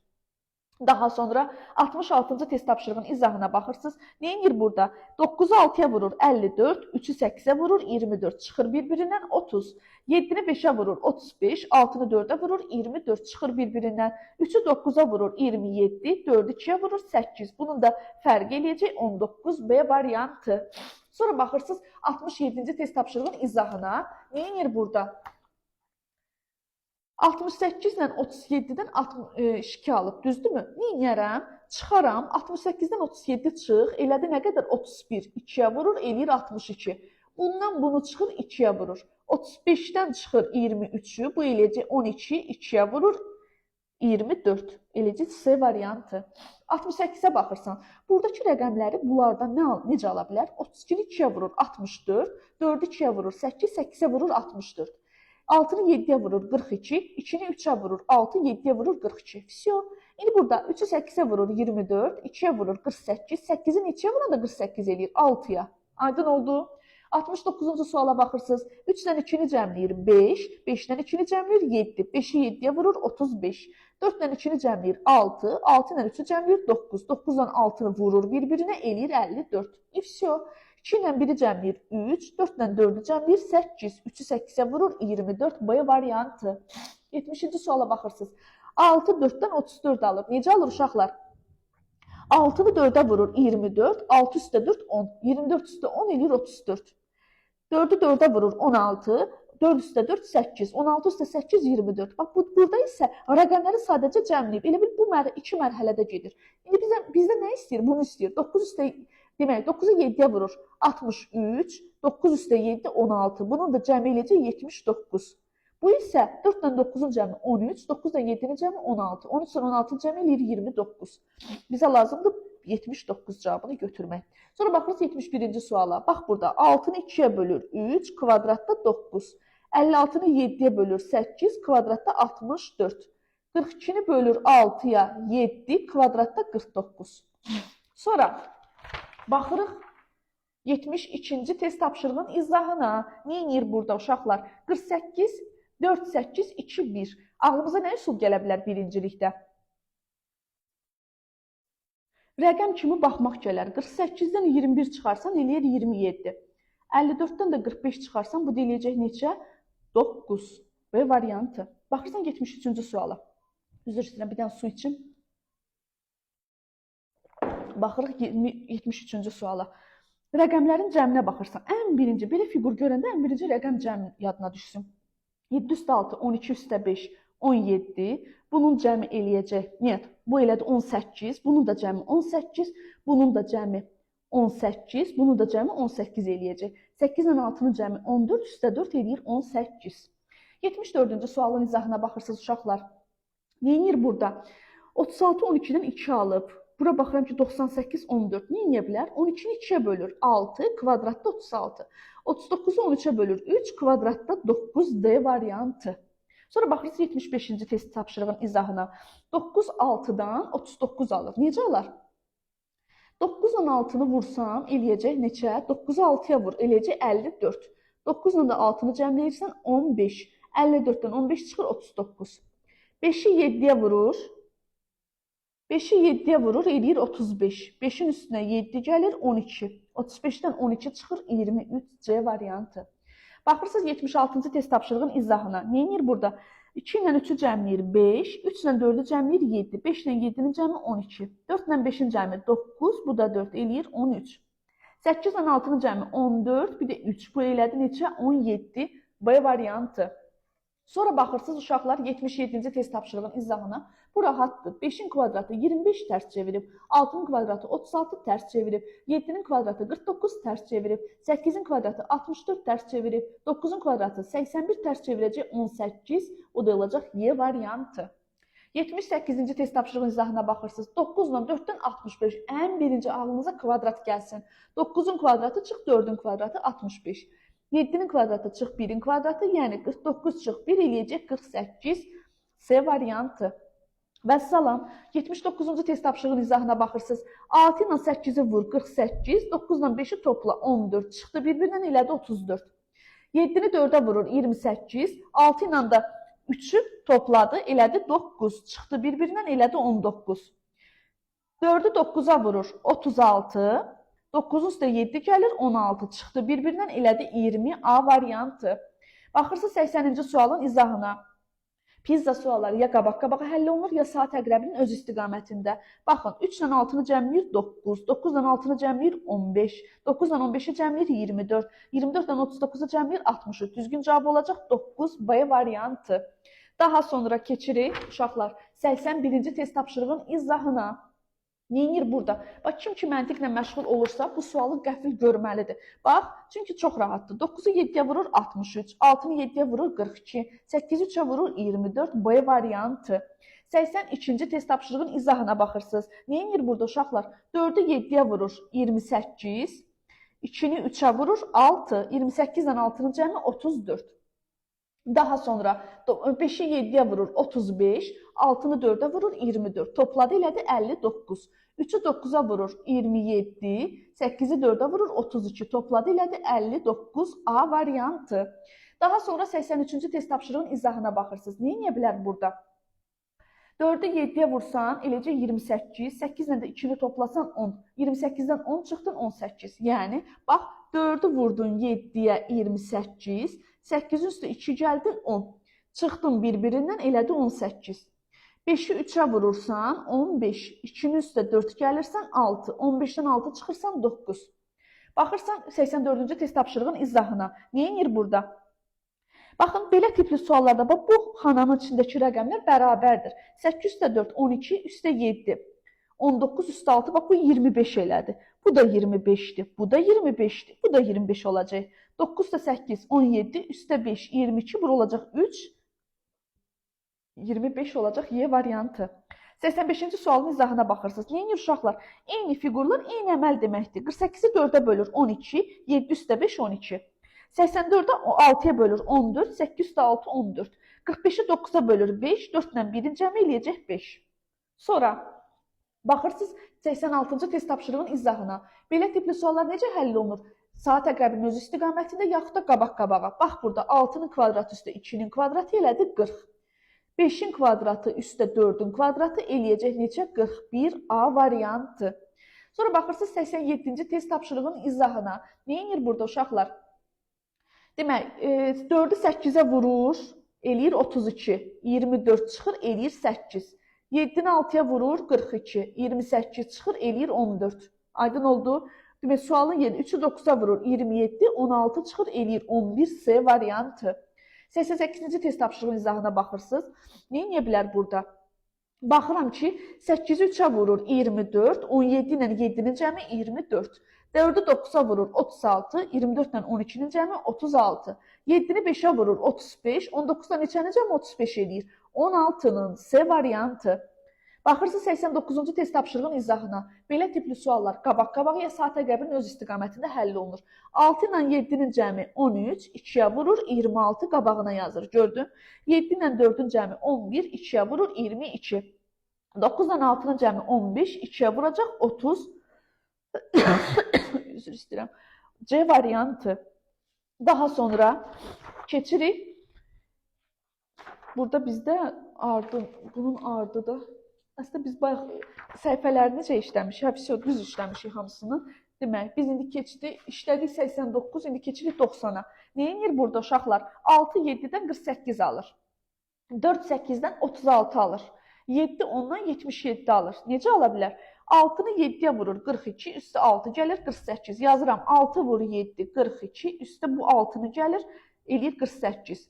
Daha sonra 66-cı test tapşırığının izahına baxırsınız. Nə edir burada? 9-u 6-ya vurur 54, 3-ü 8-ə vurur 24, çıxır bir-birindən 30. 7-ni 5-ə vurur 35, 6-nı 4-ə vurur 24, çıxır bir-birindən. 3-ü 9-a vurur 27, 4-ü 2-yə vurur 8. Bunun da fərqi eləyəcək 19 B variantı. Sonra baxırsınız 67-ci test tapşırığının izahına. Nə edir burada? 68 ilə 37-dən 62 alıb, düzdürmü? Neynərəm? Çıxaram, 68-dən 37 çıx, elədi nə qədər? 31. 2-yə vurur, eləyir 62. Bundan bunu çıxır, 2-yə vurur. 35-dən çıxır 23-ü, bu eləyəcək 12, 2-yə vurur, 24. Eləyəcək C variantı. 68-ə baxırsan, buradakı rəqəmləri bunlardan necə ala bilər? 32-ni 2-yə vurur, 64, 4-ü 2-yə vurur, 8, 8-ə vurur, 64. 6-nı 7-yə vurur, 42, 2-ni 3-ə vurur, 6, 7-yə vurur, 42. Vəsyo. İndi burada 3-ü 8-ə vurur, 24, 2-yə vurur, 48, 8-i neçəyə vuranda 48 eləyir? 6-ya. Aydın oldu? 69-cu suala baxırsınız. 3 ilə 2-ni cəmləyir, 5, 5 ilə 2-ni cəmləyir, 7, 5-i 7-yə vurur, 35. 4 ilə 2-ni cəmləyir, 6, 6 ilə 3-ü cəmləyir, 9, 9 ilə 6-nı vurur bir-birinə, eləyir 54. И всё. 2 ilə 1-i cəmləyir 3, 4 ilə 4-ü cəmləyir 8, 3-ü 8-ə vurur 24, B variantı. 70-ci suala baxırsınız. 6 4-dən 34 alır. Necə alır uşaqlar? 6-nı 4-ə vurur 24, 6 üstə 4 10, 24 üstə 10 eləyir 34. 4-ü 4-ə vurur 16, 4 üstə 4 8, 16 üstə 8 24. Bax, burada isə rəqəmləri sadəcə cəmləyib. Elə bil bu iki mərhələdə gedir. İndi bizdə nə istəyir? Bunu istəyir. 9 üstə, demək, 9-u 7-yə vurur 63, 9 üstə 7 16. Bunun da cəmi eləyəcək 79. Bu isə 4 ilə 9-un cəmi 13, 9 ilə 7-nin cəmi 16. 13 ilə 16-nın cəmi eləyir 29. Bizə lazımdır 79 cavabını götürmək. Sonra baxırıq 71-ci suala. Bax burada 6-nı 2-yə bölür 3, kvadratda 9. 56-nı 7-yə bölür 8, kvadratda 64. 42-ni bölür 6-ya 7, kvadratda 49. Sonra baxırıq 72-ci test tapşırığının izahına. Nə eləyir burada uşaqlar? 48, 4, 8, 2, 1. Ağlımıza nə üsul gələ bilər birincilikdə? Rəqəm kimi baxmaq gələr. 48-dən 21 çıxarsan, eləyər 27. 54-dən də 45 çıxarsan, bu da eləyəcək neçə? 9. B variantı. Baxırsan 73-cü suala. Üzr istəyirəm, bir dənə su içim. Baxırıq 73-cü suala. Rəqəmlərin cəminə baxırsan. Ən birinci, belə fiqur görəndə ən birinci rəqəm cəmi yadına düşsün. 7 üstə 6, 12 üstə 5, 17. Bunun cəmi eləyəcək. Niyyət, bu elədi 18. Bunun da cəmi 18. Bunun da cəmi 18. Bunun da cəmi 18 eləyəcək. 8 ilə 6-nın cəmi 14 üstə 4 eləyir 18. 74-cü sualın izahına baxırsınız uşaqlar. Nə eləyir burada? 36 12-dən 2 alıb. Bura baxıram ki, 98, 14. Nə eləyə bilər? 12-ni 2-yə bölür. 6, kvadratda 36. 39-u 13-ə bölür. 3, kvadratda 9 D variantı. Sonra baxırız 75-ci test tapşırığın izahına. 9, 6-dan 39 alır. Necə alar? 9 ilə 6-nı vursam, eləyəcək neçə? 9-u 6-ya vur, eləyəcək 54. 9 ilə də 6-nı cəmləyirsən, 15. 54-dən 15 çıxır, 39. 5-i 7-yə vurur. 5-i 7-yə vurur, eləyir 35. 5-in üstünə 7 gəlir, 12. 35-dən 12 çıxır, 23 C variantı. Baxırsınız 76-cı test tapşırığın izahına. Nə eləyir burada? 2 ilə 3-ü cəmləyir 5, 3 ilə 4-ü cəmləyir 7, 5 ilə 7-nin cəmi 12, 4 ilə 5-in cəmi 9, bu da 4 eləyir 13. 8 ilə 6-nın cəmi 14, bir də 3, bu elədi neçə? 17, B variantı. Sonra baxırsınız uşaqlar 77-ci test tapşırığın izahına. Bu rahatdır. 5-in kvadratı 25 tərs çevirib, 6-nın kvadratı 36 tərs çevirib, 7-nin kvadratı 49 tərs çevirib, 8-in kvadratı 64 tərs çevirib, 9-un kvadratı 81 tərs çevirəcək 18, o da olacaq Y variantı. 78-ci test tapşırığın izahına baxırsınız. 9 ilə 4-dən 65. Ən birinci ağlınıza kvadrat gəlsin. 9-un kvadratı çıx 4-ün kvadratı 65. 7-nin kvadratı çıx 1-in kvadratı, yəni 49 çıx 1 eləyəcək 48 C variantı. Vəssalam. 79-cu test tapşırığın izahına baxırsınız. 6 ilə 8-i vur 48, 9 ilə 5-i topla 14 çıxdı. Bir-birindən elədi 34. 7-ni 4-ə vurur 28, 6 ilə də 3-ü topladı, elədi 9 çıxdı. Bir-birindən elədi 19. 4-ü 9-a vurur 36. 9-un üstə 7 gəlir, 16 çıxdı. Bir-birindən elədi 20 A variantı. Baxırsınız 80-ci sualın izahına. Pizza sualları ya qabaq-qabağa həll olunur, ya saat əqrəbinin öz istiqamətində. Baxın, 3 ilə 6-nı cəmləyir 9, 9 ilə 6-nı cəmləyir 15, 9 ilə 15-i cəmləyir 24, 24 ilə 39-u cəmləyir 63. Düzgün cavab olacaq 9 B variantı. Daha sonra keçirik uşaqlar 81-ci test tapşırığın izahına. Nə edir burada? Bax, kim ki məntiqlə məşğul olursa, bu sualı qəfil görməlidir. Bax, çünki çox rahatdır. 9-u 7-yə vurur 63, 6-nı 7-yə vurur 42, 8-i 3-ə vurur 24, B variantı. 82-ci test tapşırığın izahına baxırsınız. Nə edir burada uşaqlar? 4-ü 7-yə vurur 28, 2-ni 3-ə vurur 6, 28 ilə 6-nın cəmi 34. Daha sonra 5-i 7-yə vurur 35, 6-nı 4-ə vurur 24. Topladı elədi 59. 3-ü 9-a vurur 27, 8-i 4-ə vurur 32. Topladı elədi 59 A variantı. Daha sonra 83-cü test tapşırığın izahına baxırsınız. Nə edə bilər burada? 4-ü 7-yə vursan eləcə 28, 8 ilə də 2-ni toplasan 10. 28-dən 10 çıxdın 18. Yəni bax 4-ü vurdun 7-yə 28, 8-in üstə 2 gəldin 10. Çıxdın bir-birindən elədi 18. 5-i 3-ə vurursan 15, 2-nin üstə 4 gəlirsən 6, 15-dən 6 çıxırsan 9. Baxırsan 84-cü test tapşırığın izahına. Nə edir burada? Baxın, belə tipli suallarda bax, bu xananın içindəki rəqəmlər bərabərdir. 8 üstə 4, 12, üstə 7, 19 üstə 6, bax bu 25 elədi. Bu da 25-dir, bu da 25-dir, bu da 25 olacaq. 9 üstə 8, 17, üstə 5, 22, bura olacaq 3, 25 olacaq Y variantı. 85-ci sualın izahına baxırsınız. Nə edir uşaqlar? Eyni fiqurlar eyni əməl deməkdir. 48-i 4-ə bölür 12, 7 üstə 5, 12. 84-ü 6-ya bölür 14, 8 üstə 6, 14. 45-i 9-a bölür 5, 4 ilə 1-in cəmi eləyəcək 5. Sonra baxırsınız 86-cı test tapşırığının izahına. Belə tipli suallar necə həll olunur? Saat əqrəbinin öz istiqamətində yaxud da qabaq-qabağa. Bax burada 6-nın kvadratı üstə 2-nin kvadratı elədi 40. 5-in kvadratı üstə 4-ün kvadratı eləyəcək neçə? 41 A variantı. Sonra baxırsınız 87-ci test tapşırığının izahına. Nə edir burada uşaqlar? Demək, 4-ü 8-ə vurur, eləyir 32. 24 çıxır, eləyir 8. 7-ni 6-ya vurur, 42. 28 çıxır, eləyir 14. Aydın oldu? Demək, sualın yeri 3-ü 9-a vurur, 27, 16 çıxır, eləyir 11 C variantı. 88-ci test tapşırığının izahına baxırsınız. Nə edə bilər burada? Baxıram ki, 8-i 3-ə vurur, 24, 17 ilə 7-nin cəmi 24. 4-ü 9-a vurur, 36, 24 ilə 12-nin cəmi 36. 7-ni 5-ə vurur, 35, 19-da neçənin cəmi 35 eləyir? 16-nın C variantı. Baxırsınız 89-cu test tapşırığının izahına. Belə tipli suallar qabaq-qabağa ya saat əqrəbinin öz istiqamətində həll olunur. 6 ilə 7-nin cəmi 13, 2-yə vurur, 26 qabağına yazır. Gördün? 7 ilə 4-ün cəmi 11, 2-yə vurur, 22. 9 ilə 6-nın cəmi 15, 2-yə vuracaq, 30. Üzr istəyirəm. C variantı. Daha sonra keçirik. Burada bizdə ardı, bunun ardı da. Əslində biz bayaq səhifələri necə işləmişik? Hə, düz işləmişik hamısını. Demək, biz indi keçdik, işlədik 89, indi keçirik 90-a. Nə edir burada uşaqlar? 6, 7-dən 48 alır. 4, 8-dən 36 alır. 7, 10-dan 77 alır. Necə ala bilər? 6-nı 7-yə vurur, 42, üstə 6 gəlir, 48. Yazıram, 6 vurur 7, 42, üstə bu 6-nı gəlir, eləyir 48.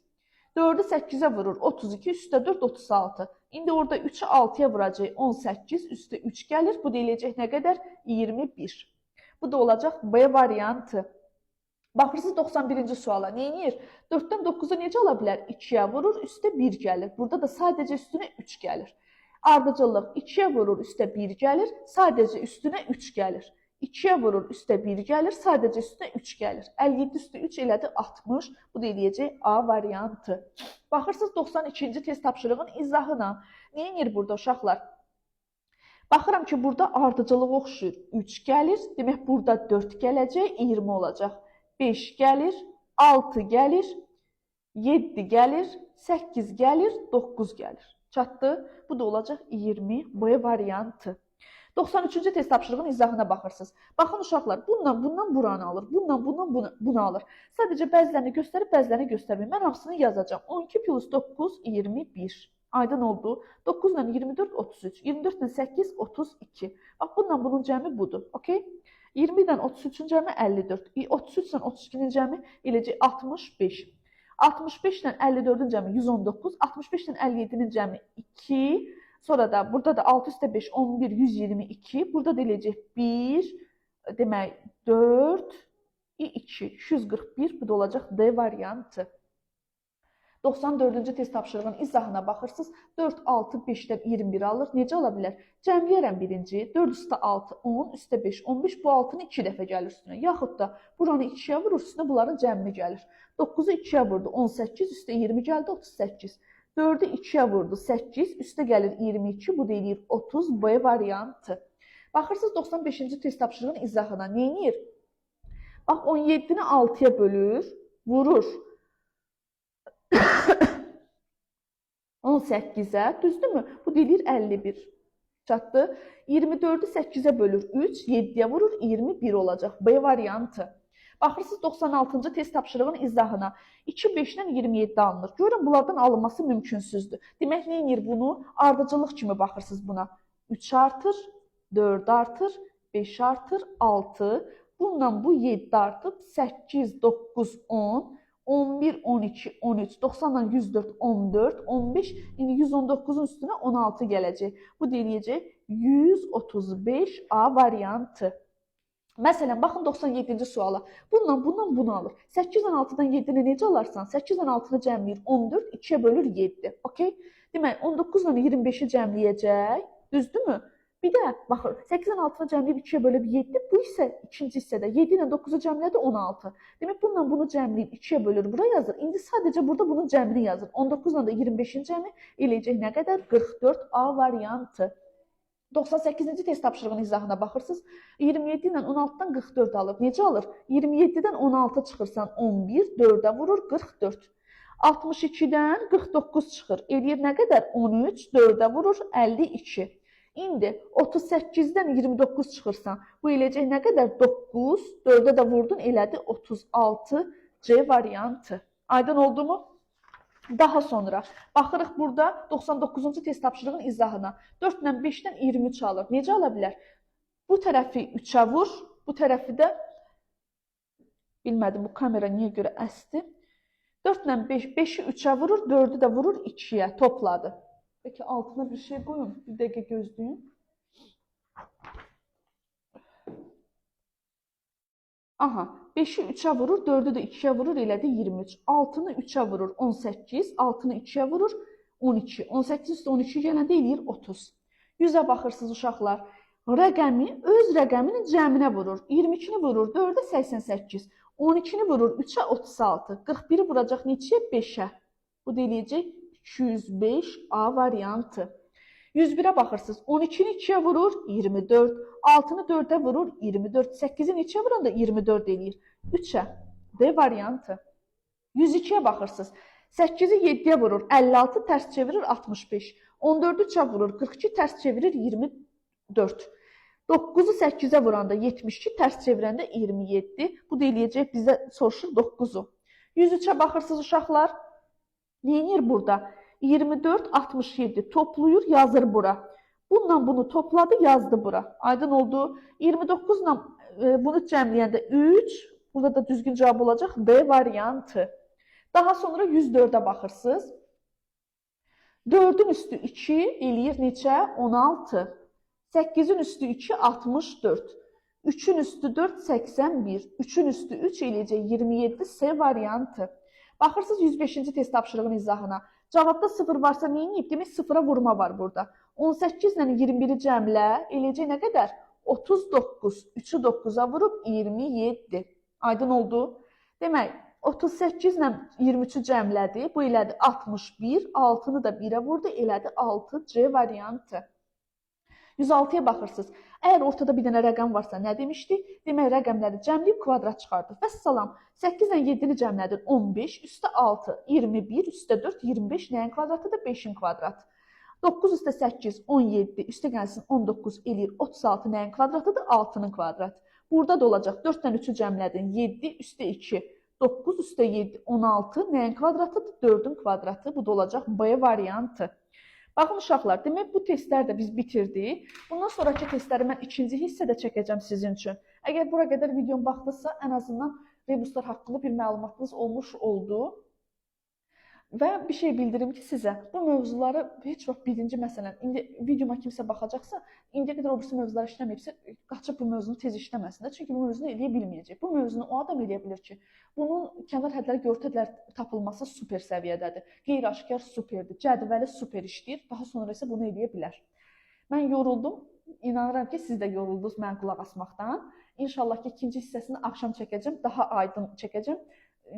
4-ü 8-ə vurur, 32, üstə 4, 36. İndi orada 3-ü 6-ya vuracaq, 18, üstə 3 gəlir. Bu da eləyəcək nə qədər? 21. Bu da olacaq B variantı. Baxırsınız 91-ci suala. Nə edir? 4-dən 9-u necə ala bilər? 2-yə vurur, üstə 1 gəlir. Burada da sadəcə üstünə 3 gəlir. Ardıcıllıq 2-yə vurur, üstə 1 gəlir. Sadəcə üstünə 3 gəlir. 2-yə vurur, üstə 1 gəlir, sadəcə üstünə 3 gəlir. 57 üstə 3 elədi 60. Bu da eləyəcək A variantı. Baxırsınız 92-ci test tapşırığının izahına. Nə edir burada uşaqlar? Baxıram ki, burada ardıcılığı oxşuyur. 3 gəlir, demək burada 4 gələcək, 20 olacaq. 5 gəlir, 6 gəlir, 7 gəlir, 8 gəlir, 9 gəlir. Çatdı. Bu da olacaq 20 B variantı. 93-cü test tapşırığının izahına baxırsınız. Baxın uşaqlar, bundan, bundan buranı alır, bundan, bundan bunu alır. Sadəcə bəzilərini göstərib, bəzilərini göstərmir. Mən hamısını yazacağam. 12 plus 9, 21. Aydın oldu. 9 ilə 24, 33. 24 ilə 8, 32. Bax, bundan bunun cəmi budur. Okey? 20 ilə 33-ün cəmi 54. 33 ilə 32-nin cəmi eləcək 65. 65 ilə 54-ün cəmi 119. 65 ilə 57-nin cəmi 2. Sonra da burada da 6 üstə 5, 11, 122. Burada da eləyəcək 1, demək 4, 2, 241. Bu da olacaq D variantı. 94-cü test tapşırığının izahına baxırsınız. 4, 6, 5-dən 21 alır. Necə ala bilər? Cəmləyərəm birinci. 4 üstə 6, 10, üstə 5, 15. Bu 6-nı 2 dəfə gəlir üstünə. Yaxud da buranı 2-yə vurur, üstünə bunların cəmini gəlir. 9-u 2-yə vurdu, 18, üstə 20 gəldi, 38. 4-ü 2-yə vurdu, 8, üstə gəlir 22, bu da eləyir 30, B variantı. Baxırsınız 95-ci test tapşırığının izahına. Nə edir? Bax, 17-ni 6-ya bölür, vurur. 18-ə, düzdürmü? Bu da eləyir 51. Çatdı. 24-ü 8-ə bölür, 3, 7-yə vurur, 21 olacaq. B variantı. Baxırsınız 96-cı test tapşırığının izahına. 2, 5-dən 27 alınır. Görün, bunlardan alınması mümkünsüzdür. Demək, nə edir bunu? Ardıcıllıq kimi baxırsınız buna. 3 artır, 4 artır, 5 artır, 6. Bununla bu 7 artıb, 8, 9, 10, 11, 12, 13, 90-dan 104, 14, 15. İndi 119-un üstünə 16 gələcək. Bu da eləyəcək 135 A variantı. Məsələn, baxın 97-ci suala. Bundan, bundan bunu alır. 8-dən 6-dan 7-ni necə alarsan? 8-dən 6-nı cəmləyir 14, 2-yə bölür 7. Okey? Demək, 19-dan 25-i cəmləyəcək. Düzdürmü? Bir də baxın, 8-lə 6-nı cəmləyib 2-yə bölüb 7. Bu isə ikinci hissədə 7 ilə 9-u cəmlədi 16. Demək, bununla bunu cəmləyib 2-yə bölür, bura yazır. İndi sadəcə burada bunun cəmini yazır. 19-la da 25-in cəmi eləyəcək nə qədər? 44 A variantı. 98-ci test tapşırığının izahına baxırsınız. 27 ilə 16-dan 44 alır. Necə alır? 27-dən 16 çıxırsan 11, 4-ə vurur 44. 62-dən 49 çıxır. Eləyir nə qədər? 13, 4-ə vurur 52. İndi 38-dən 29 çıxırsan. Bu eləyəcək nə qədər? 9, 4-ə də vurdun, elədi 36 C variantı. Aydın oldu mu? Daha sonra baxırıq burada 99-cu test tapşırığının izahına. 4 ilə 5-dən 23 alır. Necə ala bilər? Bu tərəfi 3-ə vur, bu tərəfi də bilmədim bu kamera niyə görə əsdi. 4 ilə 5, 5-i 3-ə vurur, 4-ü də vurur 2-yə, topladı. Peki altına bir şey qoyun, bir dəqiqə gözləyin. Aha, 5-i 3-ə vurur, 4-ü də 2-yə vurur, elədi 23. 6-nı 3-ə vurur, 18, 6-nı 2-yə vurur, 12. 18 üstə 12 gələndə eləyir 30. 100-ə baxırsınız uşaqlar. Rəqəmi öz rəqəminin cəminə vurur. 22-ni vurur, 4-ə 88. 12-ni vurur, 3-ə 36. 41-i vuracaq neçəyə? 5-ə. Bu da eləyəcək 205 A variantı. 101-ə baxırsınız. 12-ni 2-yə vurur, 24. 6-nı 4-ə vurur, 24. 8-i neçəyə vuranda 24 eləyir? 3-ə. D variantı. 102-yə baxırsınız. 8-i 7-yə vurur, 56, tərs çevirir, 65. 14-ü 3-ə vurur, 42, tərs çevirir, 24. 9-u 8-ə vuranda 72, tərs çevirəndə 27. Bu da eləyəcək, bizə soruşur 9-u. 103-ə baxırsınız uşaqlar. Nə edir burada? 24, 67 toplayır, yazır bura. Bununla bunu topladı, yazdı bura. Aydın oldu. 29 ilə bunu cəmləyəndə 3, burada da düzgün cavab olacaq B variantı. Daha sonra 104-ə baxırsınız. 4-ün üstü 2 eləyir neçə? 16. 8-in üstü 2, 64. 3-ün üstü 4, 81. 3-ün üstü 3 eləyəcək 27 C variantı. Baxırsınız 105-ci test tapşırığının izahına. Cavabda 0 varsa nə edib? Demək 0-a vurma var burada. 18 ilə 21-i cəmlə eləyəcək nə qədər? 39. 3-ü 9-a vurub 27. Aydın oldu. Demək 38 ilə 23-ü cəmlədi. Bu elədi 61. 6-nı da 1-ə vurdu. Elədi 6 C variantı. 106-ya baxırsınız. Əgər ortada bir dənə rəqəm varsa nə demişdik? Demək rəqəmləri cəmləyib kvadrat çıxardıq. Vəssalam. 8 ilə 7-ni cəmlədin 15, üstə 6, 21, üstə 4, 25 nəyin kvadratıdır? 5-in kvadratı. 9 üstə 8, 17, üstə gəlsin 19 eləyir 36 nəyin kvadratıdır? 6-nın kvadratı. Burada da olacaq 4-dən 3-ü cəmlədin 7, üstə 2, 9 üstə 7, 16 nəyin kvadratıdır? 4-ün kvadratı. Bu da olacaq B variantı. Baxın uşaqlar, demək bu testləri də biz bitirdik. Bundan sonraki testləri mən ikinci hissədə çəkəcəm sizin üçün. Əgər bura qədər videom baxdısa, ən azından rebuslar haqqında bir məlumatınız olmuş oldu. Və bir şey bildirim ki sizə, bu mövzuları heç vaxt birinci məsələn, indi videoma kimsə baxacaqsa, indiyə qədər o birisi mövzuları işləməyibsə, qaçıb bu mövzunu tez işləməsin də. Çünki bu mövzunu eləyə bilməyəcək. Bu mövzunu o adam eləyə bilər ki, bunun kənar hədləri, görtə hədləri tapılması super səviyyədədir. Qeyri-aşkar superdir, cədvəli super işləyir, daha sonra isə bunu eləyə bilər. Mən yoruldum, İnanıram ki, siz də yoruldunuz mən qulaq asmaqdan. İnşallah ki, ikinci hissəsini axşam çəkəcəm, daha aydın çəkəcəm.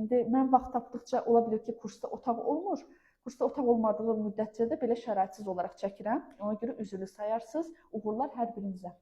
İndi mən vaxt tapdıqca ola bilər ki, kursda otaq olmur. Kursda otaq olmadığı müddətcə də belə şəraitsiz olaraq çəkirəm. Ona görə üzrlü sayarsınız. Uğurlar hər birinizə.